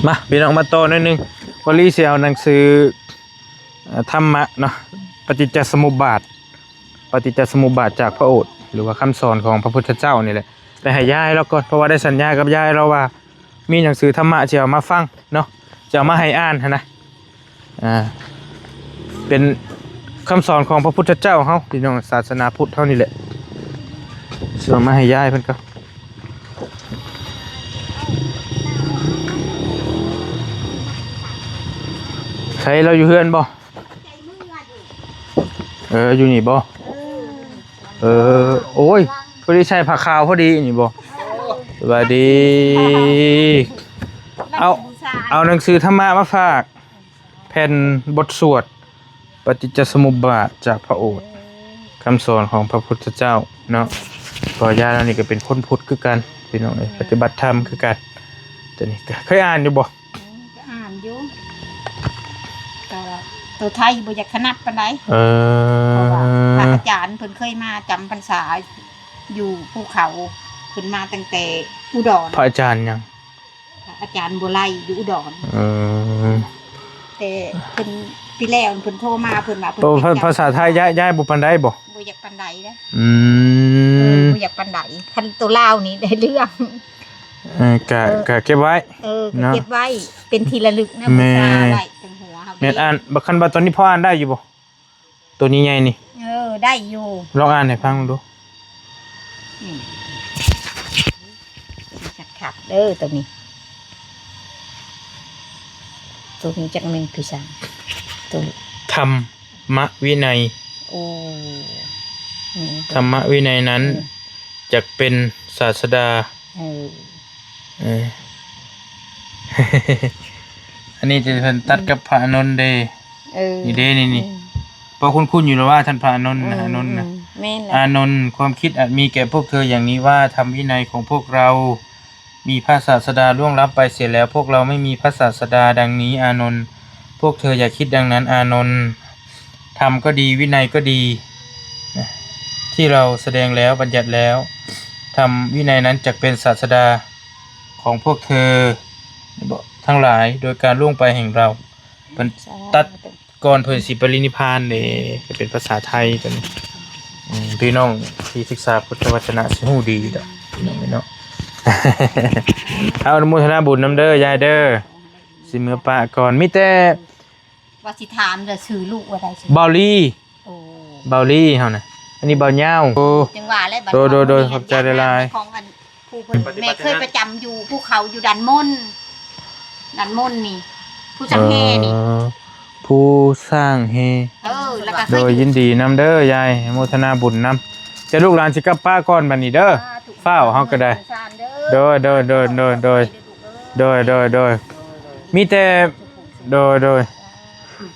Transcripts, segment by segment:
ມາ ພີ່ນ້ອງ ມາຕໍ່ໜ້ອຍໜຶ່ງ. ວາລີຊິເອົາໜັງສື ເອີ ທຳມະເນາະ ປະຕິດຈະສະມຸບບາດ ປະຕິດຈະສະມຸບບາດຈາກພະໂອດ ຫຼືວ່າຄຳສອນຂອງພະພຸດທະເຈົ້ານີ້ແຫຼະ ໄປໃຫ້ຍາຍລາວກ່ອນ ເພາະວ່າໄດ້ສັນຍາກັບຍາຍລາວວ່າ ມີໜັງສືທຳມະຊິເອົາມາຟັງເນາະ ຊິເອົາມາໃຫ້ອ່ານຫັ້ນນະ. ອ່າ ເປັນຄຳສອນຂອງພະພຸດທະເຈົ້າເຮົາ ພີ່ນ້ອງ ສາສະໜາພຸດເຮົານີ້ແຫຼະ. ເອົາມາໃຫ້ຍາຍເພິ່ນກ່ອນ. ໃສ ລາວຢູ່ເຮືອນບໍ່? ເອີ ຢູ່ນີ້ບໍ່? ເອີ ໂອ້ຍ ພໍດີໃສ່ຜ້າຂາວພໍດີນີ້ບໍ່? ສະບາຍດີ. ເອົາ ເອົາໜັງສືທຳມະມາຝາກ ແຜ່ນບົດສວດປະຕິດຈະສະມຸບບາດຈາກພະໂອດ ຄຳສອນຂອງພະພຸດທະເຈົ້າເນາະ. ເພາະຍາຍລາວນີ້ກໍເປັນຄົນພຸດຄືກັນ ພີ່ນ້ອງເອີຍ ປະຕິບັດທຳຄືກັນ. ຕົວນີ້ກໍເຄີຍອ່ານຢູ່ບໍ່? ອືມ ກໍອ່ານຢູ່ ແຕ່ວ່າໂຕໄທບໍ່ຢາກຖະໜັດປານໃດ. ເອີ ເພາະວ່າພະອາຈານເພິ່ນເຄີຍມາຈຳພັນສາຢູ່ພູເຂົາ ເພິ່ນມາຕັ້ງແຕ່ອຸດອນ. ພະອາຈານຫຍັງ? ອາຈານບົວໄລຢູ່ອຸດອນ. ເອີ ແຕ່ເພິ່ນ ປີແລ້ວເພິ່ນໂທມາ ເພິ່ນວ່າເພິ່ນ ໂຕ ເປັນ ພາ ພາສາໄທ ຍາຍ ຍາຍບໍ່ປານໃດບໍ່? ບໍ່ຢາກປານໃດເດ້. ອືມ ເອີ ບໍ່ຢາກປານໃດ. ຄັນໂຕລາວນີ້ໄດ້ເລື່ອງ. ເອີ ກະ ເອີ ກະເກັບໄວ້ ເອີ ກະ ເນາະ ເກັບໄວ້ເປັນທີ່ລະລຶກນະ. ແມ່ນ ບູຊາໄວ້ເທິງຫົວເຮົາ. ແມ່ນ ເດ້ ອ່ານ ບັກ ຄັນວ່າຕອນນີ້ພໍອ່ານໄດ້ຢູ່ບໍ່? ໂຕນີ້ໃຫຍ່ນີ້ ເອີ ໄດ້ຢູ່. ລອງອ່ານໃຫ້ຟັງເບິ່ງດູ. ອືມ ຄັກໆ ເດີ ໂຕນີ້ ໂຕນີ້ຈັກແມ່ນຄືສັງ ໂຕ ທຳມະວິໄນ. ໂອ້ ນີ້ ທຳມະວິໄນນັ້ນ ເອີ ຈັກເປັນສາດສະດາ. ເອີ ເອີ ອັນນີ້ຈະເພິ່ນຕັດກັບພະອານົນເດ້. ເອີ ນີ້ເດ້ ນີ້ ນີ້ ອືມ ພໍຄຸ້ນໆຢູ່ແລ້ວວ່າທ່ານພະອານົນນະ ອືມ ອານົນນະ ອືມ ແມ່ນແຫຼະ. ອານົນ ຄວາມຄິດອາດມີແກ່ພວກເທີຢ່າງນີ້ວ່າ ທຳວິໄນຂອງພວກເຮົາມີພະສາດສະດາລ່ວງລັບໄປເສຍແລ້ວ ພວກເຮົາໄມ່ມີພະສາດສະດາ. ດັ່ງນີ້ ອານົນ ພວກເທີຢ່າຄິດດັ່ງນັ້ນ ອານົນ. ທຳກໍດີ ວິໄນກໍດີນະ ທີ່ເຮົາສະແດງແລ້ວ ບັນຍັດແລ້ວ ທຳວິໄນນັ້ນຈັກເປັນສາດສະດາຂອງພວກເທີທັງຫຼາຍ ໂດຍການລ່ວງໄປແຫ່ງເຮົາ. ເພິ່ນຕັດກ່ອນເພິ່ນຊິປະລິນິບພານເດ້ ກໍເປັນພາສາໄທຕົວນີ້. ອືມ ພີ່ນ້ອງທີ່ສຶກສາພຸດທະວະຈະນະຊິຮູ້ດີດອກ ພີ່ນ້ອງເນາະ. ເອົາ ອະນຸໂມທະນາບຸນນຳເດີຍາຍເດີ. ຊິເມືອປະກ່ອນ ມີແຕ່ ວ່າຊິຖາມແຕ່ຊື່ລູກວ່າໃດ? ບ່າວລີ. ໂອ້ ບ່າວລີເຮົານະ ອັນນີ້ບ່າວຍາວ. ໂອ້ ຈັ່ງວ່າແຫຼະ. ໂດຍ ໂດຍ ໂດຍ ຂອບໃຈຫຼາຍໆ ຂອງອັນຜູ້ເພິ່ນ ແມ່ເຄີຍປະຈຳຢູ່ພູເຂົາ ຢູ່ດານມົນ ດານມົນນີ້ ພູຊ່າງແຮ່ນີ້. ເອີ ພູຊ່າງແຮ່. ເອີ ແລ້ວກໍເຄີຍ ໂດຍ ຍິນດີນຳເດີຍາຍ ໂມທະນາບຸນນຳ. ຈະ ລູກຫຼານຊິກັບປະກ່ອນບັດນີ້ເດີ. ສາທຸ ຟ້າວເຮົາກໍໄດ້. ໂດຍ ໂດຍ ໂດຍ ໂດຍ ໂດຍ ມີແຕ່ ໂດຍ ໂດຍ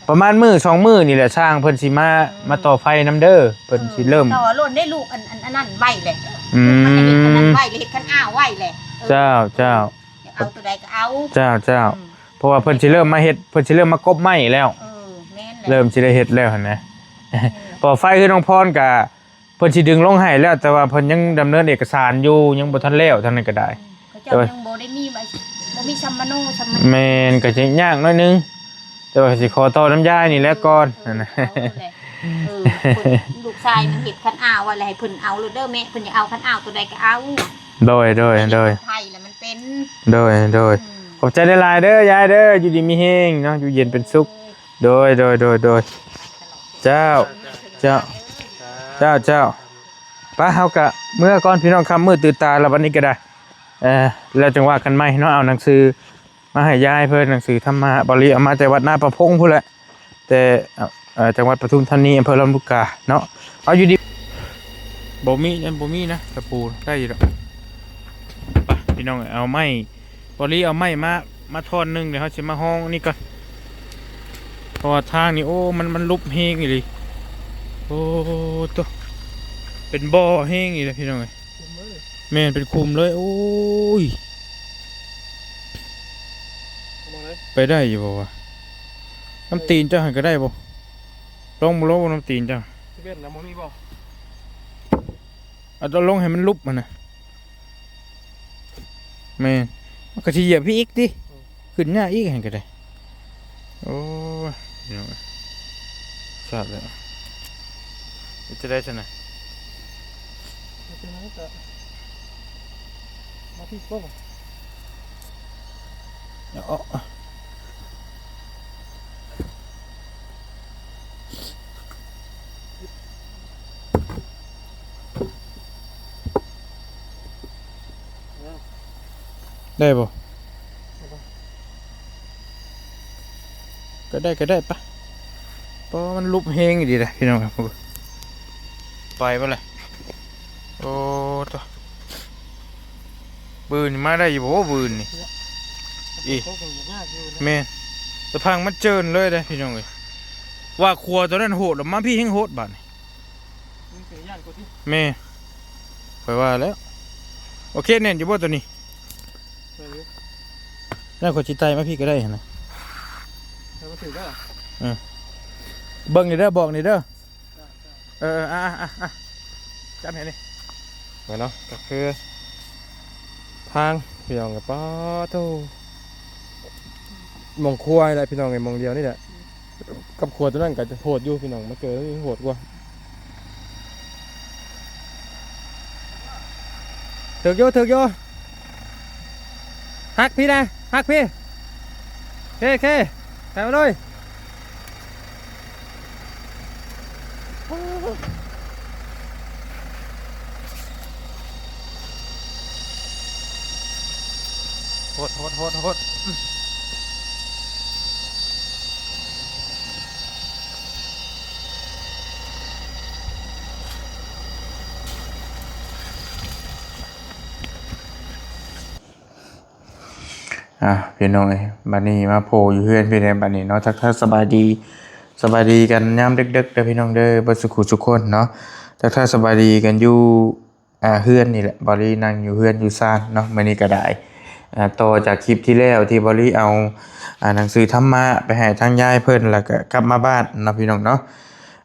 ປະມານມື້ສອງມື້ນີ້ແຫຼະ ຊ່າງເພິ່ນຊິມາ ເອີ ມາຕໍ່ໄຟນຳເດີ. ເພິ່ນຊິເລີ່ມ ເອີ ຕໍ່ໂລດໄດ້ລູກ ອັນ ອັນ ອັນນັ້ນໄວ້ແຫຼະ. ອືມ ລູກມັນກໍເຮັດອັນນັ້ນໄວ້ແຫຼະ ເຮັດຄັນອ້າວໄວ້ແຫຼະ. ເອີ ເຈົ້າ ເຈົ້າ ຢາກເອົາຕົວໃດກໍເອົາ. ເຈົ້າ ເຈົ້າ ອືມ ເພາະວ່າເພິ່ນຊິເລີ່ມມາເຮັດ ເພິ່ນຊິເລີ່ມມາກົບໄມ້ແລ້ວ. ເອີ ແມ່ນແຫຼະ ເລີ່ມຊິໄດ້ເຮັດແລ້ວຫັ້ນນະ. ເອີ ເພາະໄຟເຮືອນນ້ອງພອນກະ ເພິ່ນຊິດຶງລົງໃຫ້ແລ້ວ ແຕ່ວ່າເພິ່ນຍັງດຳເນີນເອກະສານຢູ່ ຍັງບໍ່ທັນແລ້ວທາງນັ້ນກໍໄດ້. ອືມ ເຂົາເຈົ້າ ໂດຍ ຍັງບໍ່ໄດ້ມີໃບ ບໍ່ມີສຳມະໂນ ສຳມະໂນ. ແມ່ນ ກໍຊິຍາກໜ້ອຍໜຶ່ງ ແຕ່ວ່າກໍຊິຂໍຕໍ່ນຳຍາຍນີ້ແຫຼະກ່ອນ. ເອີ ນັ້ນນະ ເອີ ເອີ ເພິ່ນ ລູກຊາຍມັນເຮັດຄັນອ້າວໄວ້ແລ້ວ ໃຫ້ເພິ່ນເອົາໂລດເດີແມ່ ເພິ່ນຢາກເອົາຄັນອ້າວຕົວໃດກໍເອົາ. ໂດຍ ໂດຍ ໂດຍ ໄທລະມັນເປັນ. ໂດຍ ໂດຍ ອືມ ຂອບໃຈຫຼາຍໆເດີຍາຍເດີ ຢູ່ດີມີແຮງເນາະ ຢູ່ເຢັນເປັນສຸກ. ເອີ ໂດຍ ໂດຍ ໂດຍ ໂດຍ ເຈົ້າ ເຈົ້າ ເຈົ້າ ເຈົ້າ. ໄປ ເຮົາກະເມືອກ່ອນ ພີ່ນ້ອງ ຄ່ຳມືດຕື່ນຕາແລ້ວ ບັດນີ້ກໍໄດ້. ເອີ ແລ້ວຈັ່ງວ່າກັນໃໝ່ເນາະ. ເອົາໜັງສືມາໃຫ້ຍາຍເພິ່ນ ໜັງສືທຳມະ ບ່າວລີເອົາມາແຕ່ວັດນາປະພົງພຸ້ນແຫຼະ ແຕ່ ເອີ ເອີ ຈັງຫວັດປະທຸມທານີ ອຳເພີລຳລູກກາເນາະ. ເອົາຢູ່ດີ ບໍ່ມີ ຍັງບໍ່ມີນະ ຕະປູ ໄດ້ຢູ່ດອກ. ໄປ ພີ່ນ້ອງ ເອົາໄມ້ ບ່າວລີເອົາໄມ້ມາ ມາທ່ອນໜຶ່ງ ດຽວເຮົາຊິມາຮອງອັນນີ້ກ່ອນ ເພາະວ່າທາງນີ້ ໂອ້ ມັນ ມັນຫຼຸບແຮງອີ່ຫຼີ. ໂອ້ ໂຕ ເປັນບໍ່ແຮງອີ່ຫຼີ ພີ່ນ້ອງເອີຍ. ແມ່ນ ເປັນຂຸມເລີຍ. ໂອ້ຍ ໄປໄດ້ຢູ່ບໍ່ວະ? ນ້ຳຕີນເຈົ້າຫັ້ນກໍໄດ້ບໍ່? ລອງເບິ່ງ ລອງເບິ່ງນ້ຳຕີນເຈົ້າ. ສິບເອັດນະ ບໍ່ມີບໍ່? ເອົາ ເອົາລົງໃຫ້ມັນຫຼຸບຫັ້ນນະ. ແມ່ນ ມັນກໍຊິຢຽບພີ້ອີກຕິ. ອືມ ຂຶ້ນຍາກອີກຫັ້ນກໍໄດ້. ໂອ້ຍ ພີ່ນ້ອງເອີຍ ຊາດແລ້ວ ເຮັດຈັ່ງໃດຊັ້ນນະ? ເຮັດຈັ່ງໃດກໍມາພີ້ກໍ ເອົາ ໄດ້ບໍ່? ກໍໄດ້ ກໍໄດ້ປະ. ເພາະມັນຫຼຸບແຮງອີ່ຫຼີເດ້ພີ່ນ້ອງ. ໄປບໍ່ລະ? ໂອ້ໂຕ ບືນນີ້ມາໄດ້ຢູ່ບໍ່? ບືນນີ້ ອີ ແມ່ນ ຕະພັງມັນເຈີນເລີຍເດ້ພີ່ນ້ອງເອີຍ. ວ່າຂົວໂຕນັ້ນໂຫດ ແລ້ວມາພີ້ແຮງໂຫດບາດນີ້. ມັນເປັນຢ້ານກວ່າຕິ ແມ່ນ ຂ້ອຍວ່າແລ້ວ. ໂອເຄ ແໜ້ນຢູ່ບໍ່ໂຕນີ້? ແໜ້ນຢູ່. ນັ້ນຂ້ອຍຊິໄຕ່ມາພີ້ກໍໄດ້ຫັ້ນນະ. ເອີ ເບິ່ງນີ້ເດີ ບອກນີ້ເດີ. ເອີ ອ່າ ອ່າ ອ່າ ຈັບໃຫ້ນີ້ ເນາະ. ກໍຄືທາງ ພີ່ນ້ອງ ປາໂທ ໝ່ອງຄົວນີ້ແຫຼະ ພີ່ນ້ອງເອີຍ ໝ່ອງດຽວນີ້ແຫຼະ. ກັບຂົວໂຕນັ້ນກໍໂຫດຢູ່ພີ່ນ້ອງ ມາເຈີໂຫດກວ່າ. ຖືກຢູ່ ຖືກຢູ່ ຫັກພີ້ນະ ຫັກພີ້. ເຄ ເຄ ໃສ່ມາເລີຍ. ໂຫດ ໂຫດ ໂຫດ ໂຫດ. ອ່າ ພີ່ນ້ອງເອີຍ ບັດນີ້ມາໂພຢູ່ເຮືອນພີ່ແລ້ວບັດນີ້ເນາະ. ທັກທາຍສະບາຍດີ ສະບາຍດີກັນຍາມເດິກໆເດີພີ່ນ້ອງເດີ ເບິດສູ່ຄູ່ສູ່ຄົນເນາະ. ທັກທາຍສະບາຍດີກັນຢູ່ ອ່າ ເຮືອນນີ້ແຫຼະ ເບົາລີນັ່ງຢູ່ເຮືອນຢູ່ຊານເນາະ. ມື້ນີ້ກໍໄດ້ ອ່າ ຕໍ່ຈາກຄລິບທີ່ແລ້ວທີ່ເບົາລີເອົາ ອ່າ ໜັງສືທຳມະໄປໃຫ້ທາງຍາຍເພິ່ນ ແລ້ວກໍກັບມາບ້ານເນາະ ພີ່ນ້ອງເນາະ.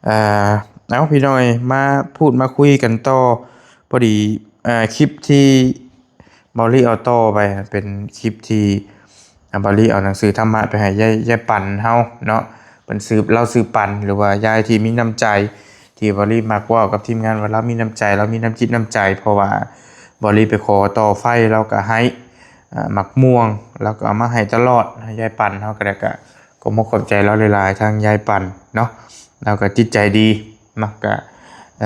ອ່າ ເອົາ ພີ່ນ້ອງເອີຍ ມາພູດມາຄຸຍກັນຕໍ່. ພໍດີ ອ່າ ຄລິບທີ່ເບົາລີເອົາຕໍ່ໄປ ເປັນຄລິບທີ່ ອ່າ ເບົາລີເອົາໜັງສືທຳມະໄປໃຫ້ຍາຍ ຍາຍປັນເຮົາເນາະ. ເພິ່ນສືບ ລາວສືບປັນ ຫຼືວ່າຍາຍທີ່ມີນ້ຳໃຈ ທີ່ເບົາລີມັກເວົ້າກັບທີມງານວ່າລາວມີນ້ຳໃຈ ລາວມີນ້ຳຈິດນ້ຳໃຈ ເພາະວ່າເບົາລີໄປຂໍຕໍ່ໄຟລາວກໍໃຫ້ ອ່າ ໝາກມ່ວງ ລາວກໍເອົາມາໃຫ້ຕະຫຼອດ. ຍາຍປັນເຮົາກໍໄດ້ ກໍ ກໍຂອບໃຈລາວຫຼາຍໆ ທາງຍາຍປັນເນາະ ລາວກໍຈິດໃຈດີເນາະ ກໍ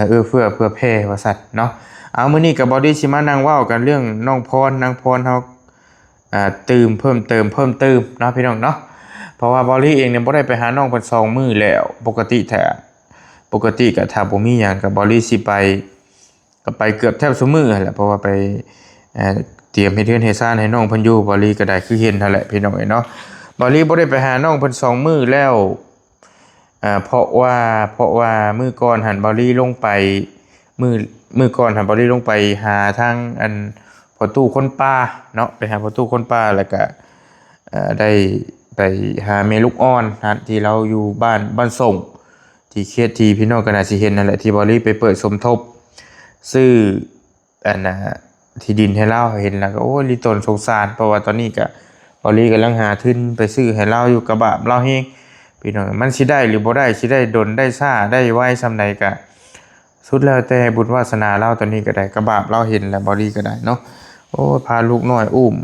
ເອື້ອເຟື້ອເຜື່ອແຜ່ວ່າຊັ້ນເນາະ. ເອົາ ມື້ນີ້ກໍເບົາລີຊິມານັ່ງເວົ້າກັນເລື່ອງນ້ອງພອນ ນາງພອນເຮົາ ອ່າ ຕື່ມເພີ່ມເຕີມ ເພີ່ມຕື່ມເນາະ ພີ່ນ້ອງເນາະ. ເພາະວ່າເບົາລີເອງນີ້ບໍ່ໄດ້ໄປຫານ້ອງເພິ່ນສອງມື້ແລ້ວ. ປົກກະຕິຖ້າ ປົກກະຕິກໍຖ້າບໍ່ມີຫຍັງກໍເບົາລີຊິໄປ ກໍໄປເກືອບແທບຊຸມື້ຫັ້ນແຫຼະ ເພາະວ່າໄປ ເອີ ຕຽມເຮັດເຮືອນເຮັດຊານໃຫ້ນ້ອງເພິ່ນຢູ່. ເບົາລີກໍໄດ້ຄືເຫັນຫັ້ນແຫຼະ ພີ່ນ້ອງເອີຍເນາະ. ເບົາລີບໍ່ໄດ້ໄປຫານ້ອງເພິ່ນສອງມື້ແລ້ວ ເພາະວ່າ ເພາະວ່າມື້ກ່ອນຫັ້ນເບົາລີລົງໄປ ມື້ ມື້ກ່ອນຫັ້ນເບົາລີລົງໄປຫາທາງອັນພໍ່ຕູ້ຄົນປ່າເນາະ ໄປຫາພໍ່ຕູ້ຄົນປ່າ ແລ້ວກະ ເອີ ໄດ້ໄປຫາແມ່ລູກອ່ອນຫັ້ນ ທີ່ລາວຢູ່ບ້ານ ບ້ານສົງ ທີ່ເຂດທີ່ພີ່ນ້ອງກໍໜ້າຊິເຫັນຫັ້ນແຫຼະ ທີ່ເບົາລີໄປເປີດສົມທົບຊື້ ອັນນ່າ ທີ່ດິນໃຫ້ລາວ. ເຫັນແລ້ວກໍ ໂອ້ຍ ລີຕົນສົງສານ ເພາະວ່າຕອນນີ້ກະເບົາລີກຳລັງຫາທຶນໄປຊື້ໃຫ້ລາວຢູ່ ກະບາບລາວແຮງ ພີ່ນ້ອງ. ມັນຊິໄດ້ຫຼືບໍ່ໄດ້ ຊິໄດ້ດົນໄດ້ຊ້າ ໄດ້ໄວສ່ຳໃດກະ ສຸດແລ້ວແຕ່ບຸນວາສະໜາລາວ. ຕອນນີ້ກໍໄດ້ ກະບາບລາວເຫັນແລ້ວ ເບົາລີກໍໄດ້ເນາະ. ໂອ້ຍ ພາລູກນ້ອຍອຸ້ມ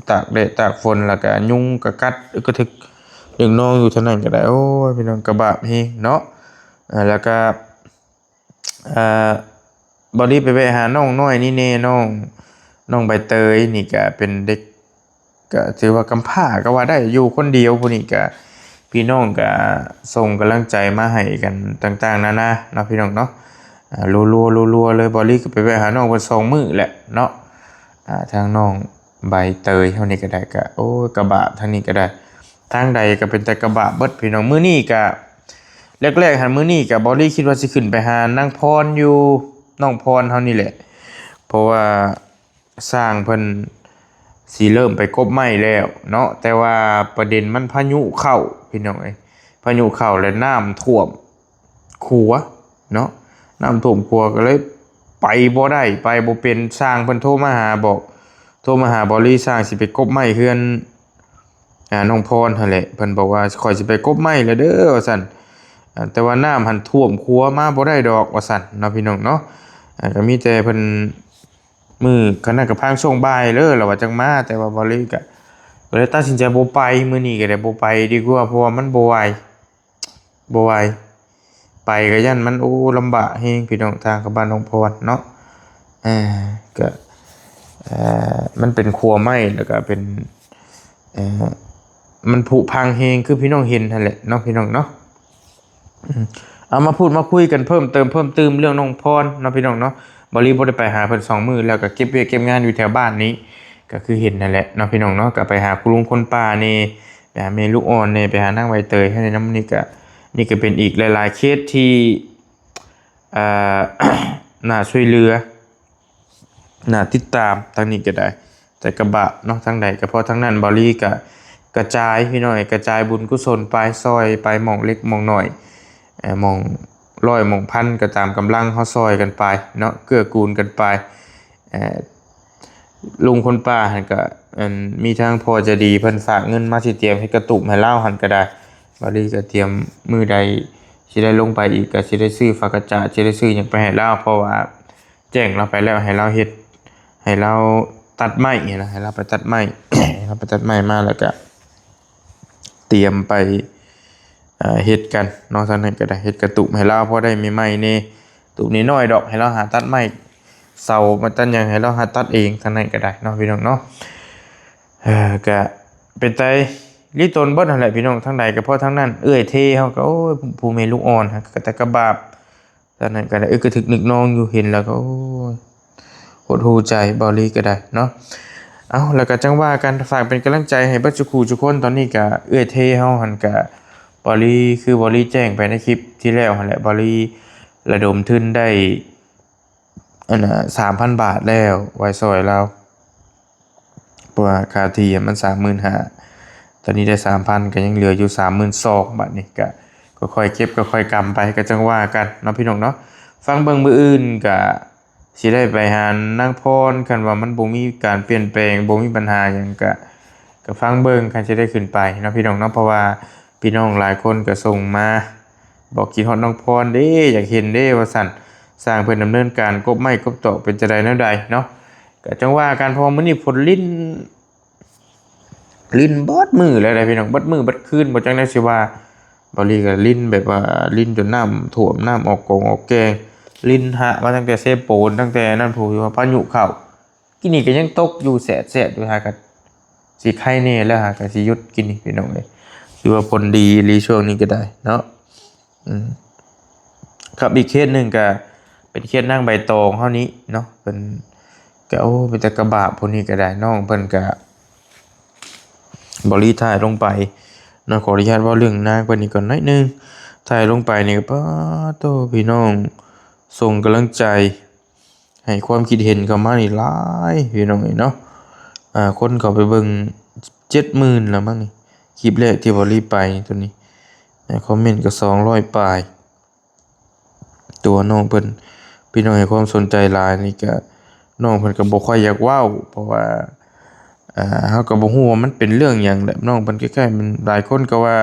ຕາກແດດຕາກຝົນ ແລ້ວກະຍຸງກະກັດອຶກກະທຶກ ເດັກນ້ອຍຢູ່ເທົ່ານັ້ນກໍໄດ້. ໂອ້ຍ ພີ່ນ້ອງ ກະບາບແຮງເນາະ. ເອີ ແລ້ວກະ ອ່າ ເບົາລີໄປແວະຫານ້ອງນ້ອຍນີ້ແດ່ ນ້ອງ ນ້ອງໃບເຕີຍນີ້ກະເປັນເດັກ ກະຖືວ່າກຳພ້າກໍວ່າໄດ້ ຢູ່ຄົນດຽວ. ຜູ້ນີ້ກະ ພີ່ນ້ອງກະສົ່ງກຳລັງໃຈມາໃຫ້ກັນຕ່າງໆນານາເນາະ ພີ່ນ້ອງເນາະ. ອ່າ ລັວໆ ລັວໆເລີຍ ເບົາລີກໍໄປແວະຫານ້ອງເພິ່ນສອງມື້ແຫຼະເນາະ. ອ່າ ທາງນ້ອງໃບເຕີຍເຮົານີ້ກໍໄດ້ ກະ ໂອ້ຍ ກະບາບ ທາງນີ້ກໍໄດ້ ທາງໃດກໍເປັນແຕ່ກະບາບເບິດ ພີ່ນ້ອງ. ມື້ນີ້ກະ ແລກໆຫັ້ນ ມື້ນີ້ກະເບົາລີຄິດວ່າຊິຂຶ້ນໄປຫານາງພອນຢູ່ ນ້ອງພອນເຮົານີ້ແຫຼະ ເພາະວ່າຊ່າງເພິ່ນຊິເລີ່ມໄປກົບໄມ້ແລ້ວເນາະ. ແຕ່ວ່າປະເດັນມັນພາຍຸເຂົ້າ ພີ່ນ້ອງເອີຍ ພາຍຸເຂົ້າແລ້ວນ້ຳຖ້ວມ ຂົວເນາະ ນ້ຳຖ້ວມຂົວ ກໍເລີຍໄປບໍ່ໄດ້ ໄປບໍ່ເປັນ. ຊ່າງເພິ່ນໂທມາຫາ ບອກ ໂທມາຫາເບົາລີ ຊ່າງຊິໄປກົບໄມ້ເຮືອນ ອ່າ ນ້ອງພອນຫັ້ນແຫຼະ ເພິ່ນບອກວ່າ ຂ້ອຍຊິໄປກົບໄມ້ແລ້ວເດີ ວ່າຊັ້ນ ອ່າ ແຕ່ວ່ານ້ຳຫັ້ນຖ້ວມຂົວມາບໍ່ໄດ້ດອກ ວ່າຊັ້ນເນາະ ພີ່ນ້ອງເນາະ. ອ່າ ກໍມີແຕ່ເພິ່ນ ມື້ ຄັນນັ້ນກໍພາງຊ່ວງບ່າຍເລີຍ ລະວ່າຈັ່ງມາ ແຕ່ວ່າບໍ່ລີກໍ ກໍເລີຍຕັດສິນໃຈບໍ່ໄປ ມື້ນີ້ກໍໄດ້ບໍ່ໄປດີກວ່າ ເພາະວ່າມັນບໍ່ໄຫວ ບໍ່ໄຫວ ໄປກໍຢ້ານມັນ ໂອ້ ລຳບາກແຮງ ພີ່ນ້ອງ ທາງເຂົ້າບ້ານນ້ອງພອນເນາະ. ເອີ ກໍ ເອີ ມັນເປັນຂົວໄມ້ ແລ້ວກໍເປັນ ເອີ ມັນຜຸພັງແຮງ ຄືພີ່ນ້ອງເຫັນຫັ້ນແຫຼະເນາະ ພີ່ນ້ອງເນາະ. ອືມ ເອົາ ມາພູດມາຄຸຍກັນເພີ່ມເຕີມ ເພີ່ມຕື່ມເລື່ອງນ້ອງພອນເນາະ ພີ່ນ້ອງເນາະ. ບ່າວລີບໍ່ໄດ້ໄປຫາເພິ່ນສອງມື້ ແລ້ວກໍເກັບວຽກເກັບງານຢູ່ແຖວບ້ານນີ້ ກໍຄືເຫັນນັ້ນແຫຼະເນາະ ພີ່ນ້ອງເນາະ. ກໍໄປຫາຄຸນລຸງຄົນປ່າແດ່ ໄປຫາແມ່ລູກອ່ອນແດ່ ໄປຫານາງໃບເຕີຍຫັ້ນນຳ. ນີ້ກໍ ນີ້ກໍເປັນອີກຫຼາຍໆເຄສທີ່ ເອີ ໜ້າຊ່ວຍເຫຼືອ ໜ້າຕິດຕາມ ທາງນີ້ກໍໄດ້ ແຕ່ກະບາບເນາະ ທາງໃດກໍພໍທາງນັ້ນ. ບ່າວລີກໍກະຈາຍ ພີ່ນ້ອງເອີຍ ກະຈາຍບຸນກຸສົນໄປ ຊ່ອຍໄປໝ່ອງເລັກໝ່ອງນ້ອຍ ເອີ ໝ່ອງຮ້ອຍໝ່ອງພັນ ກໍຕາມກຳລັງເຮົາ ຊ່ອຍກັນໄປເນາະ ເກື້ອກູນກັນໄປ. ເອີ ລຸງຄົນປ່າຫັ້ນກໍ ອັນ ມີທາງພໍ່ໃຈດີເພິ່ນຝາກເງິນມາ ຊິຕຽມເຮັດກະຕຸບໃຫ້ລາວຫັ້ນກໍໄດ້. ບ່າວລີກໍຕຽມ ມື້ໃດຊິໄດ້ລົງໄປອີກ ກໍຊິໄດ້ຊື້ຝາກະຈາດ ຊິໄດ້ຊື້ຫຍັງໄປໃຫ້ລາວ ເພາະວ່າ ແຈ້ງລາວໄປແລ້ວ ໃຫ້ລາວເຮັດ ໃຫ້ລາວຕັດໄມ້ຫັ້ນນະ ໃຫ້ລາວໄປຕັດໄມ້ ໃຫ້ລາວໄປຕັດໄມ້ມາ ແລ້ວກະຕຽມໄປ ເອີ ເຮັດກັນເນາະ. ທາງນັ້ນກໍໄດ້ເຮັດກະຕຸບໃຫ້ລາວ ພໍໄດ້ໄມ້ໆແດ່ ຕຸບນ້ອຍໆດອກ ໃຫ້ລາວຫາຕັດໄມ້ ເສົາໄມ້ຕັດຫຍັງ ໃຫ້ລາວຫາຕັດເອງ ທາງນັ້ນກໍໄດ້ເນາະ ພີ່ນ້ອງເນາະ. ເອີ ກະເປັນຕາລີຕົນເບິດຫັ້ນແຫຼະ ພີ່ນ້ອງ ທາງໃດກໍພໍທາງນັ້ນ. ເອື້ອຍເທເຮົາກໍ ໂອ້ຍ ຜູ້ແມ່ລູກອ່ອນກໍແຕ່ກະບາບ ຕອນນັ້ນກໍໄດ້ ເອີ ກະທຶກນຶກນອງຢູ່ ເຫັນແລ້ວກໍ ໂອ້ຍ ຫົດຫູ່ໃຈ ບ່າວລີກໍໄດ້ເນາະ. ເອົາ ແລ້ວກໍຈັ່ງວ່າກັນ ຝາກເປັນກຳລັງໃຈໃຫ້ເບິດສູ່ຄູ່ສູ່ຄົນ. ຕອນນີ້ກໍເອື້ອຍເທເຮົາຫັ້ນກໍ ບ່າວລີ ຄືບ່າວລີແຈ້ງໄປໃນຄລິບທີ່ແລ້ວຫັ້ນແຫຼະ ບ່າວລີລະດົມທຶນໄດ້ ອັນນ່າ ສາມພັນບາດແລ້ວ ໄວ້ຊ່ອຍລາວ ເພາະວ່າຄ່າທີ່ມັນສາມໝື່ນຫ້າ ຕອນນີ້ໄດ້ສາມພັນ ກໍຍັງເຫຼືອຢູ່ສາມໝື່ນສອງ. ບາດນີ້ກໍຄ່ອຍໆເກັບຄ່ອຍໆກຳໄປ ກໍຈັ່ງວ່າກັນເນາະ ພີ່ນ້ອງເນາະ. ຟັງເບິ່ງ ມື້ອື່ນກໍຊິໄດ້ໄປຫານາງພອນ ຄັນວ່າມັນບໍ່ມີການປ່ຽນແປງ ບໍ່ມີບັນຫາຫຍັງ ກໍ ກໍຟັງເບິ່ງ ຄັນຊິໄດ້ຂຶ້ນໄປເນາະ ພີ່ນ້ອງເນາະ. ເພາະວ່າພີ່ນ້ອງຫຼາຍຄົນກໍສົ່ງມາ ບອກຄິດຮອດນ້ອງພອນເດ້ ຢາກເຫັນເດ້ ວ່າຊັ້ນ. ຊ່າງເພິ່ນດຳເນີນການກົບໄມ້ກົບຕອກເປັນຈັ່ງໃດແນວໃດເນາະ ກໍຈັ່ງວ່າກັນ. ເພາະວ່າມື້ນີ້ຝົນລິນ ລິນເບິດມື້ແລ້ວເດ້ ພີ່ນ້ອງ ເບິດມື້ເບິດຄືນ ບໍ່ຈັກແນວຊິວ່າ. ບ່າວລີກໍລິນແບບວ່າລິນຈົນນ້ຳຖ້ວມ ນ້ຳອອກກົງອອກແກ່ງ ລິນຫະມາຕັ້ງແຕ່ເຊໂປນ ຕັ້ງແຕ່ນັ້ນພຸ້ນ ວ່າພາຍຸເຂົ້າ. ກີ້ນີ້ກໍຍັງຕົກຢູ່ແສດໆຢູ່ ຫາກໍຊິໄຄແດ່ແລ້ວ ຫາກໍຊິຢຸດ ກີ້ນີ້ ພີ່ນ້ອງເອີຍ. ຖືວ່າຜົນດີອີ່ຫຼີຊ່ວງນີ້ກໍໄດ້ເນາະ. ອືມ ກັບອີກເຄສໜຶ່ງກໍເປັນເຄສນາງໃບຕອງເຮົານີ້ເນາະ ເພິ່ນກໍ ໂອ້ ເປັນຕາກະບາບ ຜູ້ນີ້ກໍໄດ້. ນ້ອງເພິ່ນກໍ ບ່າວລີຖ່າຍລົງໄປເນາະ ຂໍອະນຸຍາດເວົ້າເລື່ອງນາງເພິ່ນນີ້ກ່ອນໜ້ອຍໜຶ່ງ. ຖ່າຍລົງໄປນີ້ກໍ ປາໂຕ ພີ່ນ້ອງ ສົ່ງກຳລັງໃຈ ໃຫ້ຄວາມຄິດເຫັນເຂົ້າມານີ້ຫຼາຍ ພີ່ນ້ອງເອີຍເນາະ. ອ່າ ຄົນເຂົ້າໄປເບິ່ງເຈັດໝື່ນແລ້ວມັ້ງນີ້ ຄລິບແລກທີ່ບ່າວລີໄປໂຕນີ້. ໃນຄອມເມັນກໍສອງຮ້ອຍປາຍ. ຕົວນ້ອງເພິ່ນ ພີ່ນ້ອງໃຫ້ຄວາມສົນໃຈຫຼາຍນີ້ກໍ ນ້ອງເພິ່ນກໍບໍ່ຄ່ອຍຢາກເວົ້າ ເພາະວ່າ ອ່າ ເຮົາກໍບໍ່ຮູ້ວ່າມັນເປັນເລື່ອງຫຍັງແຫຼະ. ນ້ອງເພິ່ນຄ້າຍໆ ມັນ ຫຼາຍຄົນກໍວ່າ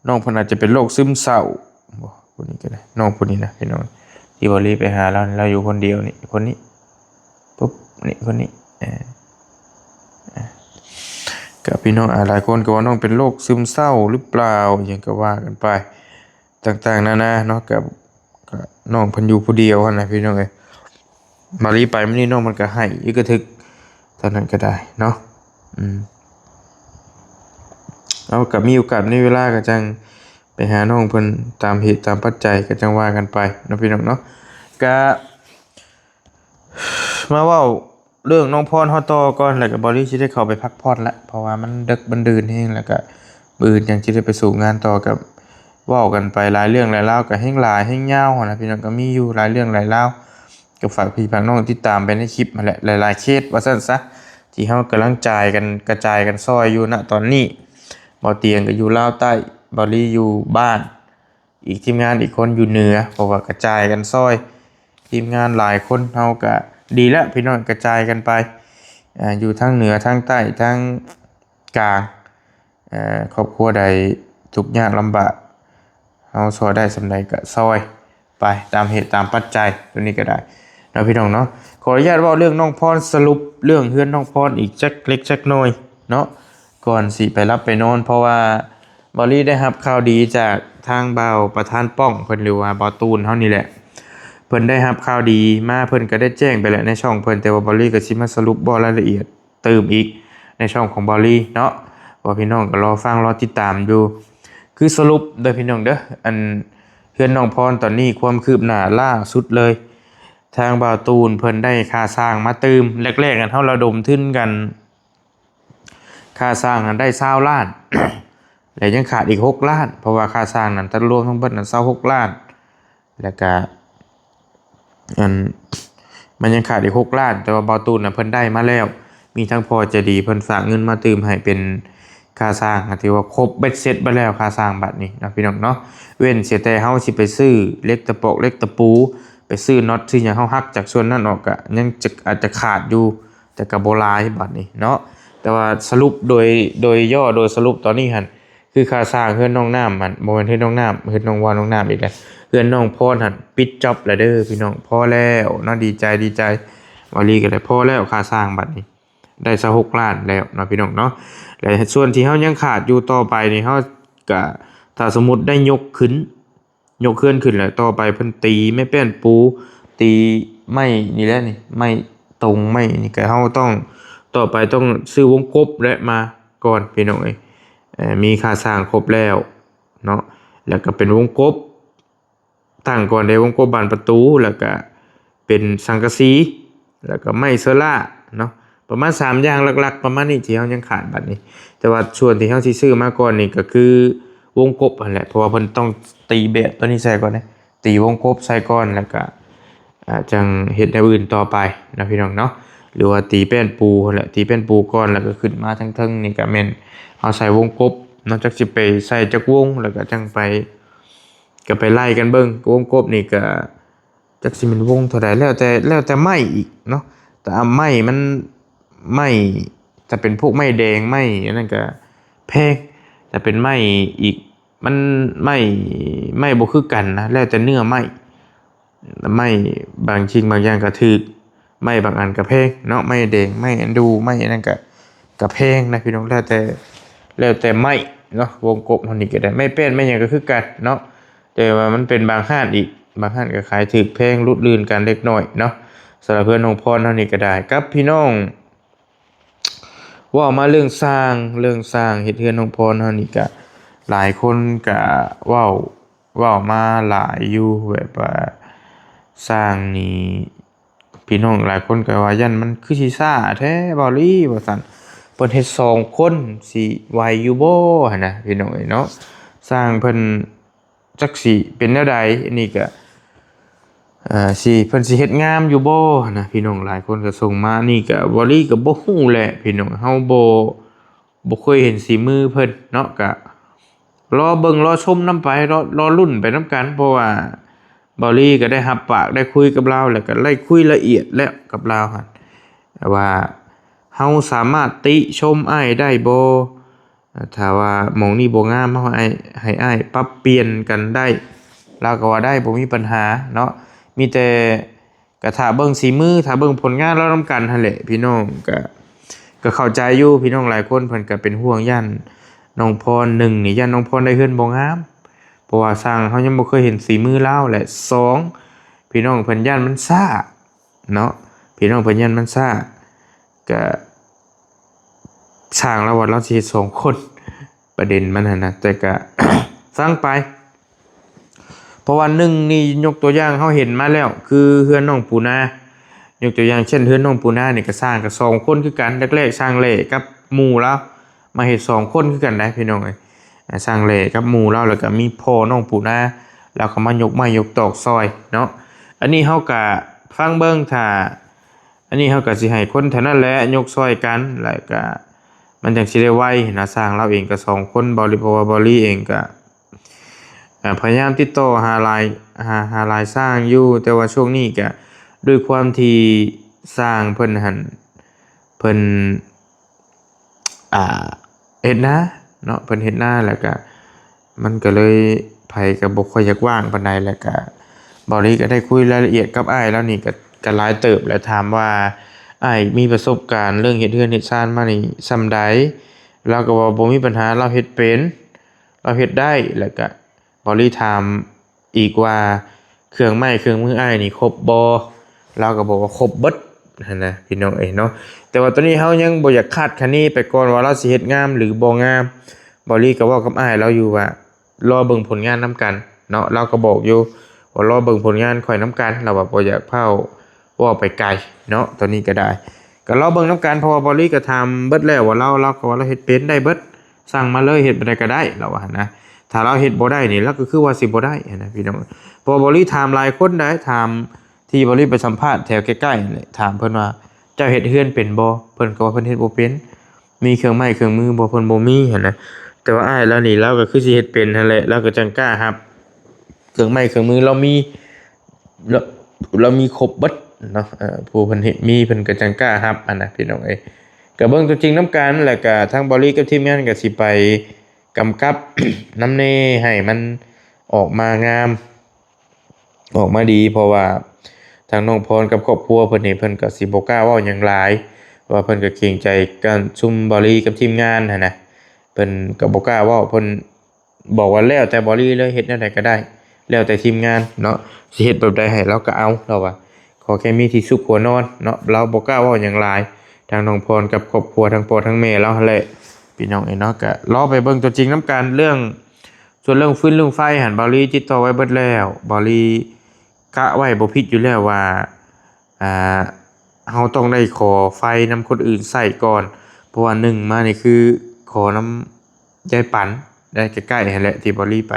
ນ້ອງເພິ່ນອາດຈະເປັນໂລກຊຶມເສົ້າບໍ ຜູ້ນີ້ກໍໄດ້ ນ້ອງຜູ້ນີ້ນະ ພີ່ນ້ອງ ທີ່ບ່າວລີໄປຫາລາວນີ້ ລາວຢູ່ຄົນດຽວນີ້ ຄົນນີ້ ປຸບ ນີ້ ຄົນນີ້ ເອີ ກໍພີ່ນ້ອງ ອ່າ ຫຼາຍຄົນກໍວ່ານ້ອງເປັນໂລກຊຶມເສົ້າຫຼືເປົ່າ ຫຍັງກໍວ່າກັນໄປ ຕ່າງໆນານາເນາະ. ກໍ ກໍນ້ອງເພິ່ນຢູ່ຜູ້ດຽວຫັ້ນນະ ພີ່ນ້ອງເອີຍ. ບ່າວລີໄປມື້ນີ້ນ້ອງມັນກໍໄຫ້ອຶກກະທຶກ ຕອນນັ້ນກໍໄດ້ເນາະ. ອືມ ເອົາ ກໍມີໂອກາດມີເວລາກໍຈັ່ງໄປຫານ້ອງເພິ່ນ ຕາມເຫດຕາມປັດໄຈກໍຈັ່ງວ່າກັນໄປເນາະ ພີ່ນ້ອງເນາະ. ກໍມາເວົ້າເລື່ອງນ້ອງພອນເຮົາຕໍ່ກ່ອນ ແລ້ວກໍບ່າວລີຊິໄດ້ເຂົ້າໄປພັກຜ່ອນລະ ເພາະວ່າມັນເດິກມັນດື່ນແຮງ ແລ້ວກໍມື້ອື່ນຈັ່ງຊິໄດ້ໄປສູ້ງານຕໍ່. ກໍເວົ້າກັນໄປຫຼາຍເລື່ອງຫຼາຍລາວ ກໍແຮງຫຼາຍແຮງຍາວຫັ້ນນະ ພີ່ນ້ອງ ກໍມີຢູ່ຫຼາຍເລື່ອງຫຼາຍລາວ. ກໍຝາກພີ່ຝາກນ້ອງຕິດຕາມໄປໃນຄລິບຫັ້ນແຫຼະ ຫຼາຍໆເຄສວ່າຊັ້ນຊະ ທີ່ເຮົາກຳລັງຈ່າຍກັນ ກະຈາຍກັນຊ່ອຍຢູ່ນະຕອນນີ້. ບ່າວຕຽງກໍຢູ່ລາວໃຕ້ ບ່າວລີຢູ່ບ້ານ ອີກທີມງານອີກຄົນຢູ່ເໜືອ ເພາະວ່າກະຈາຍກັນຊ່ອຍ ທີມງານຫຼາຍຄົນ ເຮົາກໍດີແລ້ວ ພີ່ນ້ອງ ກະຈາຍກັນໄປ ອ່າ ຢູ່ທັງເໜືອ ທັງໃຕ້ ທັງກາງ. ເອີ ຄອບຄົວໃດທຸກຍາກລຳບາກ ເຮົາຊ່ອຍໄດ້ສ່ຳໃດກໍຊ່ອຍໄປຕາມເຫດຕາມປັດໄຈ ໂຕນີ້ກໍໄດ້ເນາະພີ່ນ້ອງເນາະ. ຂໍອະນຸຍາດເວົ້າເລື່ອງນ້ອງພອນ ສະຫຼຸບເລື່ອງເຮືອນນ້ອງພອນອີກຈັກເລັກຈັກນ້ອຍເນາະ ກ່ອນຊິໄປຫຼັບໄປນອນ ເພາະວ່າບ່າວລີໄດ້ຮັບຂ່າວດີຈາກທາງບ່າວປະທານປ້ອງເພິ່ນ ຫຼືວ່າບ່າວຕູນເຮົານີ້ແຫຼະ ເພິ່ນໄດ້ຮັບຂ່າວດີມາ ເພິ່ນກໍໄດ້ແຈ້ງໄປແລ້ວໃນຊ່ອງເພິ່ນ ແຕ່ວ່າບ່າວລີກໍຊິມາສະຫຼຸບເວົ້າລາຍລະອຽດ ຕື່ມອີກໃນຊ່ອງຂອງບ່າວລີເນາະ ວ່າພີ່ນ້ອງກໍລໍຟັງລໍຕິດຕາມຢູ່. ຄືສະຫຼຸບເດີພີ່ນ້ອງເດີ ອັນເຮືອນນ້ອງພອນຕອນນີ້ຄວາມຄືບໜ້າລ່າສຸດເລີຍ ທາງບ່າວຕູນເພິ່ນໄດ້ຄ່າສ້າງມາຕື່ມ ແລກໆ ອັນເຮົາລະດົມທຶນກັນ ຄ່າສ້າງນັ້ນໄດ້ຊາວລ້ານ ແລະຍັງຂາດອີກຫົກລ້ານ ເພາະວ່າຄ່າສ້າງນັ້ນທັງລວມທັງເບິດນັ້ນຊາວຫົກລ້ານ ແລ້ວກະ ອັນ ມັນຍັງຂາດອີກຫົກລ້ານ ແຕ່ວ່າບ່າວຕູນນະເພິ່ນໄດ້ມາແລ້ວ ມີທັງພໍ່ໃຈດີເພິ່ນຝາກເງິນມາຕື່ມໃຫ້ເປັນຄ່າສ້າງ ກໍຖືວ່າຄົບເບັດເສັດເບິດແລ້ວຄ່າສ້າງບັດນີ້ເນາະພີ່ນ້ອງເນາະ. ເວັ້ນເສຍແຕ່ເຮົາຊິໄປຊື້ເຫຼັກຕະປອກເຫຼັກຕະປູ ໄປຊື້ນັອດຊື້ຫຍັງ ເຮົາຫັກຈາກສ່ວນນັ້ນອອກ ກະຍັງຈະ ອາດຈະຂາດຢູ່ ແຕ່ກໍບໍ່ຫຼາຍບັດນີ້ເນາະ. ແຕ່ວ່າສະຫຼຸບໂດຍ ໂດຍຫຍໍ້ໂດຍສະຫຼຸບຕອນນີ້ຫັ້ນ ຄືຄ່າສ້າງເຮືອນນ້ອງນ້ຳ ມັນບໍ່ແມ່ນເຮືອນນ້ອງນ້ຳ ເຮືອນນ້ອງວ່ານ້ອງນ້ຳອີກແລ້ວ ເຮືອນນ້ອງພອນຫັ້ນປິດຈັອບແລ້ວເດີພີ່ນ້ອງ. ພໍແລ້ວເນາະ ດີໃຈ ດີໃຈ ບ່າວລີກໍໄດ້ພໍແລ້ວຄ່າສ້າງບັດນີ້ ໄດ້ຊາວຫົກລ້ານແລ້ວເນາະພີ່ນ້ອງເນາະ. ແລະສ່ວນທີ່ເຮົາຍັງຂາດຢູ່ຕໍ່ໄປນີ້ ເຮົາກະ ຖ້າສົມມຸດໄດ້ຍົກຂຶ້ນ ຍົກເຮືອນຂຶ້ນແລ້ວ ຕໍ່ໄປເພິ່ນຕີໄມ້ແປ້ນປູ ຕີໄມ້ນີ້ແຫຼະນີ້ ໄມ້ຕົງໄມ້ນີ້ ກະເຮົາຕ້ອງ ຕໍ່ໄປຕ້ອງຊື້ວົງກົບແຫຼະມາກ່ອນພີ່ນ້ອງເອີຍ. ເອີ ມີຄ່າສ້າງຄົບແລ້ວເນາະ ແລ້ວກະເປັນວົງກົບ ຕັ້ງກ່ອນເດ້ ວົງກົບບານປະຕູ ແລ້ວກະເປັນສັງກະສີ ແລ້ວກະໄມ້ເຊີລ່າເນາະ ປະມານສາມຢ່າງຫຼັກໆ ປະມານນີ້ທີ່ເຮົາຍັງຂາດບັດນີ້. ແຕ່ວ່າສ່ວນທີ່ເຮົາຊິຊື້ມາກ່ອນນີ້ກໍຄືວົງກົບຫັ້ນແຫຼະ ເພາະວ່າເພິ່ນຕ້ອງຕີແບບຕົວນີ້ໃສ່ກ່ອນເດ້ ຕີວົງກົບໃສ່ກ່ອນ ແລ້ວກະ ອາ ຈັ່ງເຮັດແນວອື່ນຕໍ່ໄປເນາະພີ່ນ້ອງເນາະ ຫຼືວ່າຕີແປ້ນປູຫັ້ນແຫຼະ ຕີແປ້ນປູກ່ອນ ແລ້ວກໍຂຶ້ນມາທາງເທິງນີ້ກໍແມ່ນເຮົາໃສ່ວົງກົບເນາະ ຈັກຊິໄປໃສ່ຈັກວົງ ແລ້ວກໍຈັ່ງໄປ ກໍໄປໄລ່ກັນເບິ່ງ ວົງກົບນີ້ກໍຈັກຊິແມ່ນວົງເທົ່າໃດ ແລ້ວແຕ່ ແລ້ວແຕ່ໄມ້ອີກເນາະ. ແຕ່ໄມ້ມັນ ໄມ້ ຖ້າເປັນພວກໄມ້ແດງ ໄມ້ອັນນັ້ນກໍແພງ ຖ້າເປັນໄມ້ອີກ ມັນ ໄມ້ ໄມ້ບໍ່ຄືກັນນະ ແລ້ວແຕ່ເນື້ອໄມ້ ໄມ້ບາງສິ່ງບາງຢ່າງກໍຖືກ ໄມ້ບາງອັນກໍແພງເນາະ ໄມ້ແດງ ໄມ້ອັນດູ ໄມ້ອັນນັ້ນກໍ ກໍແພງນະພີ່ນ້ອງ ແລ້ວແຕ່ ແລ້ວແຕ່ໄມ້ເນາະ. ວົງກົບເຮົານີ້ກໍໄດ້ ໄມ້ແປ້ນໄມ້ຫຍັງກໍຄືກັນເນາະ ແຕ່ວ່າມັນເປັນບາງຮ້ານອີກ ບາງຮ້ານກໍຂາຍຖືກແພງຫຼຸດລື່ນກັນເລັກນ້ອຍເນາະ. ສຳລັບເຮືອນນ້ອງພອນເຮົານີ້ກໍໄດ້ ກັບພີ່ນ້ອງ ເວົ້າມາເລື່ອງສ້າງ ເລື່ອງສ້າງເຮັດເຮືອນນ້ອງພອນເຮົານີ້ກະ ຫຼາຍຄົນກະເວົ້າ ເວົ້າມາຫຼາຍຢູ່ ແບບວ່າສ້າງນີ້ ພີ່ນ້ອງຫຼາຍຄົນກະວ່າ ຢ້ານມັນຄືຊິຊ້າແທ້ບ່າວລີ ວ່າຊັ້ນ ເພິ່ນເຮັດສອງຄົນຊິໄຫວຢູ່ບໍ່ຫັ້ນນະ ພີ່ນ້ອງເອີຍເນາະ. ສ້າງເພິ່ນ ຈັກຊິເປັນແນວໃດ ອັນນີ້ກະ ເອີ ຊິ ເພິ່ນຊິເຮັດງາມຢູ່ບໍ່ຫັ້ນນະ ພີ່ນ້ອງຫຼາຍຄົນກໍສົ່ງມາ. ອັນນີ້ກະ ບ່າວລີກໍບໍ່ຮູ້ແຫຼະພີ່ນ້ອງ ເຮົາບໍ່ ບໍ່ເຄີຍເຫັນສີມືເພິ່ນເນາະ ກະລໍເບິ່ງລໍຊົມນຳໄປ ລໍ ລໍລຸ້ນໄປນຳກັນ ເພາະວ່າບ່າວລີກໍໄດ້ຮັບປາກ ໄດ້ຄຸຍກັບລາວ ແລ້ວກໍໄດ້ຄຸຍລະອຽດແລ້ວກັບລາວຫັ້ນ ວ່າເຮົາສາມາດຕິຊົມອ້າຍໄດ້ບໍ່? ຖ້າວ່າໝ່ອງນີ້ບໍ່ງາມ ເຮົາໃຫ້ ໃຫ້ອ້າຍປັບປ່ຽນກັນໄດ້ ລາວກໍວ່າໄດ້ ບໍ່ມີບັນຫາເນາະ. ມີແຕ່ກະຖ້າເບິ່ງສີມື ຖ້າເບິ່ງຜົນງານລາວນຳກັນຫັ້ນແຫຼະ ພີ່ນ້ອງກະ ກະເຂົ້າໃຈຢູ່ ພີ່ນ້ອງຫຼາຍຄົນເພິ່ນກະເປັນຫ່ວງ ຢ້ານນ້ອງພອນ ໜຶ່ງນີ້ ຢ້ານນ້ອງພອນໄດ້ເຮືອນບໍ່ງາມ ເພາະວ່າຊ່າງເຮົາຍັງບໍ່ເຄີຍເຫັນສີມືລາວ ແລະ ສອງ ພີ່ນ້ອງເພິ່ນຢ້ານມັນຊ້າ ເນາະ ພີ່ນ້ອງເພິ່ນຢ້ານມັນຊ້າ ກະຊ່າງລາວວ່າລາວຊິເຮັດສອງຄົນ ປະເດັນມັນຫັ້ນນະ ແຕ່ກະຟັງໄປ ເພາະວ່າໜຶ່ງນີ້ຍົກຕົວຢ່າງເຮົາເຫັນມາແລ້ວ ຄືເຮືອນນ້ອງປູນາ ຍົກຕົວຢ່າງເຊັ່ນເຮືອນນ້ອງປູນານີ້ກະຊ່າງກະສອງຄົນຄືກັນ ແລກໆ ຊ່າງແຫຼກັບໝູ່ລາວ ມາເຮັດສອງຄົນຄືກັນໄດ໋ພີ່ນ້ອງເອີຍ ອ່າ ຊ່າງແຫຼກັບໝູ່ລາວ ແລ້ວກໍມີພໍ່ນ້ອງປູນາ ລາວກໍມາຍົກໄມ້ຍົກຕອກຊ່ອຍເນາະ. ອັນນີ້ເຮົາກະຟັງເບິ່ງ ຖ້າ ອັນນີ້ເຮົາກະຊິໃຫ້ຄົນເທົ່ານັ້ນແຫຼະຍົກຊ່ອຍກັນ ແລ້ວກະມັນຈັ່ງຊິໄດ້ໄວນະ. ຊ່າງລາວເອງກະສອງຄົນ ເບົາລີ ເພາະວ່າເບົາລີເອງກະ ອ່າ ພະຍາຍາມຕິດຕໍ່ຫາຫຼາຍ ຫາ ຫາຫຼາຍຊ່າງຢູ່ ແຕ່ວ່າຊ່ວງນີ້ກະດ້ວຍຄວາມທີ່ຊ່າງເພິ່ນຫັ້ນ ເພິ່ນ ອ່າ ເຮັດນາ ເນາະ ເພິ່ນເຮັດນາ ແລ້ວກະມັນກະເລີຍ ໃຜກະບໍ່ຄ່ອຍຢາກວ່າງປານໃດ ແລ້ວກະ ເບົາລີກະໄດ້ຄຸຍລາຍລະອຽດກັບອ້າຍລາວນີ້ກະ ກະຫຼາຍເຕີບ ແລ້ວຖາມວ່າ ອ້າຍມີປະສົບການເລື່ອງເຮັດເຮືອນເຮັດຊານມານີ້ສ່ຳໃດ? ລາວກະວ່າບໍ່ມີປັນຫາ ລາວເຮັດເປັນ ລາວເຮັດໄດ້ ແລ້ວກະ ເບົາລີຖາມອີກວ່າ ເຄື່ອງໄມ້ເຄື່ອງມືອ້າຍນີ້ຄົບບໍ່? ລາວກະບອກວ່າຄົບເບິດຫັ້ນນະ ພີ່ນ້ອງເອີຍເນາະ. ແຕ່ວ່າຕອນນີ້ເຮົາຍັງບໍ່ຢາກຄາດຄະເນໄປກ່ອນວ່າລາວຊິເຮັດງາມຫຼືບໍ່ງາມ. ເບົາລີກະເວົ້າກັບອ້າຍລາວຢູ່ວ່າ ລໍເບິ່ງຜົນງານນຳກັນເນາະ ລາວກະບອກຢູ່ວ່າ ລໍເບິ່ງຜົນງານຂ້ອຍນຳກັນ ລາວວ່າບໍ່ຢາກຟ້າວເວົ້າໄປໄກເນາະ ຕອນນີ້ກະໄດ້ ກະລໍເບິ່ງນຳກັນ ເພາະວ່າເບົາລີກະຖາມເບິດແລ້ວວ່າລາວ ລາວກະວ່າລາວເຮັດເປັນໄດ້ເບິດ ສັ່ງມາເລີຍ ເຮັດແບບໃດກະໄດ້ ລາວວ່າຫັ້ນນະ. ຖ້າລາວເຮັດບໍ່ໄດ້ນີ້ ລາວກະຄືວ່າຊິບໍ່ໄດ້ຫັ້ນນະ ພີ່ນ້ອງ. ເພາະວ່າເບົາລີຖາມຫຼາຍຄົນໄດ໋ ຖາມທີ່ເບົາລີໄປສຳພາດແຖວໃກ້ໆນີ້ແຫຼະ ຖາມເພິ່ນວ່າ ເຈົ້າເຮັດເຮືອນເປັນບໍ່? ເພິ່ນກະວ່າເພິ່ນເຮັດບໍ່ເປັນ. ມີເຄື່ອງໄມ້ເຄື່ອງມືບໍ່? ເພິ່ນບໍ່ມີຫັ້ນນະ. ແຕ່ວ່າອ້າຍລາວນີ້ ລາວກະຄືຊິເຮັດເປັນຫັ້ນແຫຼະ ລາວກະຈັ່ງກ້າຮັບ ເຄື່ອງໄມ້ເຄື່ອງມືລາວມີ ລາວ ລາວມີຄົບເບິດເນາະ ເອີ ຜູ້ເພິ່ນເຮັດມີ ເພິ່ນກະຈັ່ງກ້າຮັບຫັ້ນນະ ພີ່ນ້ອງເອີຍ. ກະເບິ່ງຕົວຈິງນຳກັນ ແລ້ວກະທາງເບົາລີກັບທີມງານກະຊິໄປກຳກັບນຳແດ່ ໃຫ້ມັນອອກມາງາມ ອອກມາດີ ເພາະວ່າທາງນ້ອງພອນກັບຄອບຄົວເພິ່ນນີ້ ເພິ່ນກະຊິບໍ່ກ້າເວົ້າຫຍັງຫຼາຍ ເພາະວ່າເພິ່ນກະເກງໃຈກັນ ຊຸມເບົາລີກັບທີມງານຫັ້ນນະ. ເພິ່ນກະບໍ່ກ້າເວົ້າ ເພິ່ນ ບອກວ່າແລ້ວແຕ່ເບົາລີເລີຍ ເຮັດແນວໃດກະໄດ້ ແລ້ວແຕ່ທີມງານເນາະ ຊິເຮັດແບບໃດໃຫ້ລາວກະເອົາ ລາວວ່າ ຂໍແຄ່ມີທີ່ຊຸກຫົວນອນເນາະ. ລາວບໍ່ກ້າເວົ້າຫຍັງຫຼາຍ ທາງນ້ອງພອນກັບຄອບຄົວ ທັງພໍ່ທັງແມ່ລາວຫັ້ນແຫຼະ ພີ່ນ້ອງເອີຍເນາະ. ກະລໍໄປເບິ່ງຕົວຈິງນຳກັນ ເລື່ອງ ສ່ວນເລື່ອງຟືນເລື່ອງໄຟຫັ້ນ ເບົາລີຕິດຕໍ່ໄວ້ເບິດແລ້ວ ເບົາລີກະໄວ້ບໍ່ຜິດຢູ່ແລ້ວວ່າ ອ່າ ເຮົາຕ້ອງໄດ້ຂໍໄຟນຳຄົນອື່ນໃຊ້ກ່ອນ ເພາະວ່າໜຶ່ງມານີ້ຄືຂໍນຳຍາຍປັນ ໄດ້ໃກ້ໆຫັ້ນແຫຼະ ທີ່ເບົາລີໄປ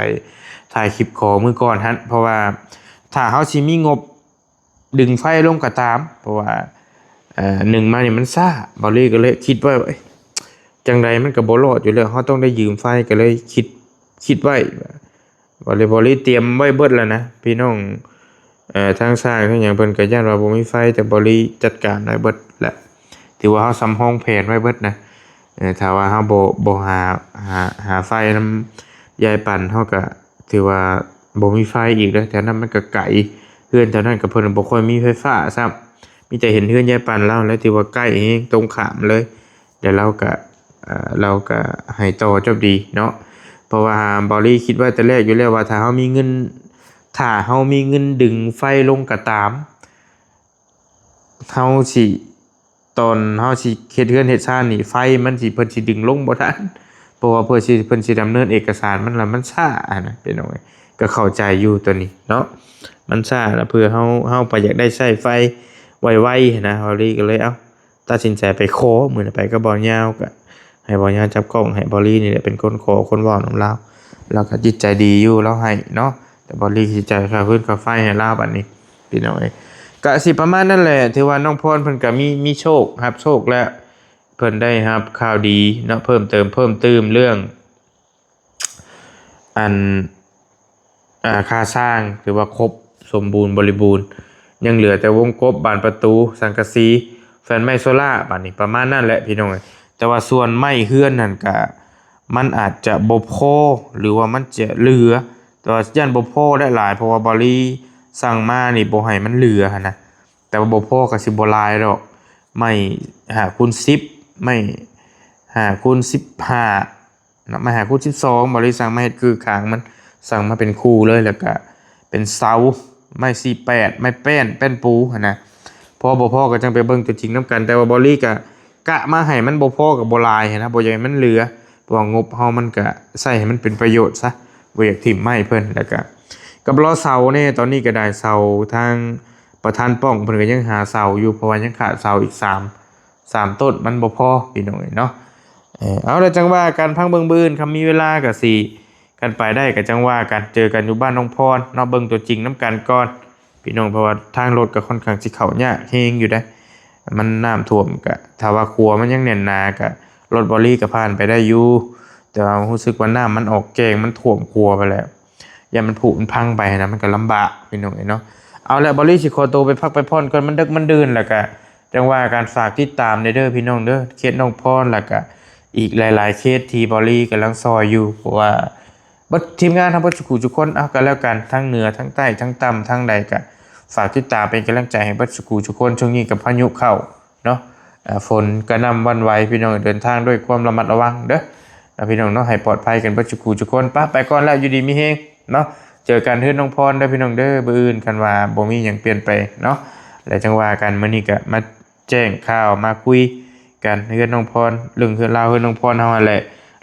ຖ່າຍຄລິບຂໍມື້ກ່ອນຫັ້ນ ເພາະວ່າຖ້າເຮົາຊິມີງົບດຶງໄຟລົງກະຕາມ ເພາະວ່າ ເອີ ໜຶ່ງມານີ້ມັນຊ້າ ເບົາລີກະເລີຍຄິດວ່າ ເອີຍ ຈັ່ງໃດມັນກະບໍ່ລອດຢູ່ແລ້ວ ເຮົາຕ້ອງໄດ້ຢືມໄຟ ກະເລີຍຄິດ ຄິດໄວ້ ເບົາລີ ເບົາລີຕຽມໄວ້ເບິດແລ້ວນະ ພີ່ນ້ອງ ເອີ ທາງຊ່າງທາງຫຍັງເພິ່ນກະຢ້ານວ່າບໍ່ມີໄຟ ແຕ່ເບົາລີຈັດການໄວ້ເບິດແຫຼະ ຖືວ່າເຮົາສຳຮອງແຜນໄວ້ເບິດນະ. ເອີ ຖ້າວ່າເຮົາບໍ່ ບໍ່ຫາ ຫາ ຫາໄຟນຳຍາຍປັນ ເຮົາກະຖືວ່າບໍ່ມີໄຟອີກເດີ ແຖວນັ້ນມັນກະໄກ ເຮືອນແຖວນັ້ນກະເພິ່ນບໍ່ຄ່ອຍມີໄຟຟ້າຊ້ຳ ມີແຕ່ເຫັນເຮືອນຍາຍປັນລາວແຫຼະ ຖືວ່າໃກ້ແຮງ ຕົງຂ້າມເລີຍ ແລ້ວລາວກະ ເອີ ລາວກະໃຫ້ຕໍ່ຈົບດີເນາະ ເພາະວ່າເບົາລີຄິດໄວ້ແຕ່ແລກຢູ່ແລ້ວວ່າ ຖ້າເຮົາມີເງິນ ຖ້າເຮົາມີເງິນດຶງໄຟລົງກະຕາມ ເຮົາຊິ ຕອນເຮົາຊິເຮັດເຮືອນເຮັດຊານນີ້ ໄຟມັນຊິ ເພິ່ນຊິດຶງລົງບໍ່ທັນ ເພາະວ່າເພື່ອຊິ ເພິ່ນຊິດຳເນີນເອກະສານມັນລະ ມັນຊ້າຫັ້ນນະ ພີ່ນ້ອງເອີຍ ກະເຂົ້າໃຈຢູ່ໂຕນີ້ເນາະ ມັນຊ້າລະ ເພື່ອເຮົາ ເຮົາໄປຢາກໄດ້ໃຊ້ໄຟໄວໆຫັ້ນນະ ເບົາລີກະເລີຍ ເອົ້າ ຕັດສິນໃຈໄປຂໍ ມື້ນັ້ນໄປກັບບ່າວຍາວ ກະໃຫ້ບ່າວຍາວຈັບກ້ອງ ໃຫ້ເບົາລີນີ້ແຫຼະເປັນຄົນຂໍ ຄົນເວົ້ານຳລາວ ລາວກະຈິດໃຈດີຢູ່ ລາວໃຫ້ເນາະ ແຕ່ເບົາລີຊິຈ່າຍຄ່າຟືນຄ່າໄຟໃຫ້ລາວບາດນີ້ ພີ່ນ້ອງເອີຍ ກະຊິປະມານນັ້ນແຫຼະ ຖືວ່ານ້ອງພອນເພິ່ນກະມີ ມີໂຊກ ຮັບໂຊກແລ້ວ ເພິ່ນໄດ້ຮັບຂ່າວດີເນາະ ເພີ່ມເຕີມ ເພີ່ມຕື່ມເລື່ອງ ອັນ ອ່າ ຄາສ້າງ ຖືວ່າຄົບສົມບູນບໍລິບູນ ຍັງເຫຼືອແຕ່ວົງກົບ ບານປະຕູ ສັງກະສີ ແຜ່ນໄມ້ໂຊລາ ບາດນີ້ປະມານນັ້ນແຫຼະ ພີ່ນ້ອງເອີຍ ແຕ່ວ່າສ່ວນໄມ້ເຮືອນຫັ້ນກະ ມັນອາດຈະບໍ່ພໍ ຫຼືວ່າມັນຈະເຫຼືອ ແຕ່ວ່າຢ້ານບໍ່ພໍໄດ້ຫຼາຍ ເພາະວ່າເບົາລີສັ່ງມານີ້ບໍ່ໃຫ້ມັນເຫຼືອຫັ້ນນະ ແຕ່ວ່າບໍ່ພໍກະຊິບໍ່ຫຼາຍດອກ ໄມ້ຫ້າຄູນສິບ ໄມ້ຫ້າຄູນສິບຫ້າ ນຳມາຫາຄູນສິບສອງ ເບົາລີສັ່ງມາເຮັດຄືຂ້າງມັນ ສັ່ງມາເປັນຄູ່ເລີຍ ແລ້ວກະເປັນເສົາ ໄມ້ສີ່ແປດ ໄມ້ແປ້ນ ແປ້ນປູຫັ້ນນະ ພໍບໍ່ພໍກະຈັ່ງໄປເບິ່ງຕົວຈິງນຳກັນ ແຕ່ວ່າເບົາລີກະ ກະມາໃຫ້ມັນບໍ່ພໍກະບໍ່ຫຼາຍຫັ້ນນະ ບໍ່ຢາກໃຫ້ມັນເຫຼືອ ເພາະວ່າງົບເຮົາມັນກະໃຊ້ໃຫ້ມັນເປັນປະໂຫຍດຊະ ບໍ່ຢາກຖິ້ມໄມ້ເພິ່ນ ແລ້ວກະ ກັບລໍເສົາແດ່ ຕອນນີ້ກະໄດ້ເສົາ ທາງປະທານປ້ອງເພິ່ນກະຍັງຫາເສົາຢູ່ ເພາະວ່າຍັງຂາດເສົາອີກສາມ ສາມຕົ້ນ ມັນບໍ່ພໍ ພີ່ນ້ອງເອີຍເນາະ ເອີ ເອົາ ແລ້ວຈັ່ງວ່າກັນ ຟັງເບິ່ງມື້ອື່ນ ຄັນມີເວລາກະຊິ ຄັນໄປໄດ້ກະຈັ່ງວ່າກັນ ເຈີກັນຢູ່ບ້ານນ້ອງພອນເນາະ ເບິ່ງຕົວຈິງນຳກັນກ່ອນ ພີ່ນ້ອງ ເພາະວ່າທາງລົດກະຂ້ອນຂ້າງຊິເຂົ້າຍາກແຮງຢູ່ເດ້ ມັນນ້ຳຖ້ວມກະ ຖ້າວ່າຂົວມັນຍັງແໜ້ນໜາກະ ລົດເບົາລີກະຜ່ານໄປໄດ້ຢູ່ ແຕ່ວ່າຮູ້ສຶກວ່ານ້ຳມັນອອກແກ້ງ ມັນຖ້ວມຂົວໄປແລ້ວ ຢ້ານມັນຜຸມັນພັງໄປຫັ້ນນະ ມັນກະລຳບາກ ພີ່ນ້ອງເອີຍເນາະ ເອົາລະ ເບົາລີຊິຂໍໂຕໄປພັກໄປຜ່ອນກ່ອນ ມັນເດິກມັນດື່ນ ແລ້ວກະຈັ່ງວ່າກັນ ຝາກຕິດຕາມແດ່ເດີ ພີ່ນ້ອງເດີ ເຂດນ້ອງພອນ ແລ້ວກະ ອີກຫຼາຍໆເຄສທີ່ເບົາລີກຳລັງຊ່ອຍຢູ່ ເພາະວ່າເບິດທີມງານເຮົາເບິດສູ່ຜູ້ສູ່ຄົນ ເອົາ ກໍແລ້ວກັນ ທັງເໜືອ ທັງໃຕ້ ທັງຕ່ຳ ທາງໃດ ກໍຝາກຕິດຕາມເປັນກຳລັງໃຈໃຫ້ເບິດສູ່ຜູ້ສູ່ຄົນ. ຊ່ວງນີ້ກໍພາຍຸເຂົ້າເນາະ ເອີ່ ຝົນກະໜ່ຳຫວັ່ນໄຫວ ພີ່ນ້ອງເດີນທາງດ້ວຍຄວາມລະມັດລະວັງເດີ ເນາະ ພີ່ນ້ອງເນາະ ໃຫ້ປອດໄພກັນເບິດສູ່ຜູ້ສູ່ຄົນ. ໄປ ໄປກ່ອນແລ້ວ ຢູ່ດີມີແຮງເນາະ ເຈີກັນເຮືອນນ້ອງພອນເດີ ພີ່ນ້ອງເດີ ມື້ອື່ນ ຄັນວ່າບໍ່ມີຫຍັງປ່ຽນແປງເນາະ ແລ້ວຈັ່ງວ່າກັນ. ມື້ນີ້ກໍມາແຈ້ງຂ່າວ ມາຄຸຍກັນເຮືອນນ້ອງພອນ ເລື່ອງເຮືອນລາວເຮືອນນ້ອງພອນເຮົາຫັ້ນແຫຼະ.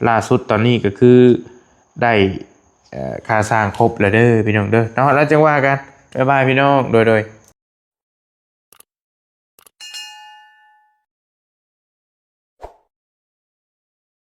ລ່າສຸດຕອນນີ້ກໍຄືໄດ້ ເອີ່ ຄ່າສ້າງຄົບແລ້ວເດີ ພີ່ນ້ອງເດີເນາະ ແລ້ວຈັ່ງວ່າກັນ. ບາຍບາຍ ພີ່ນ້ອງ ໂດຍ ໂດຍ.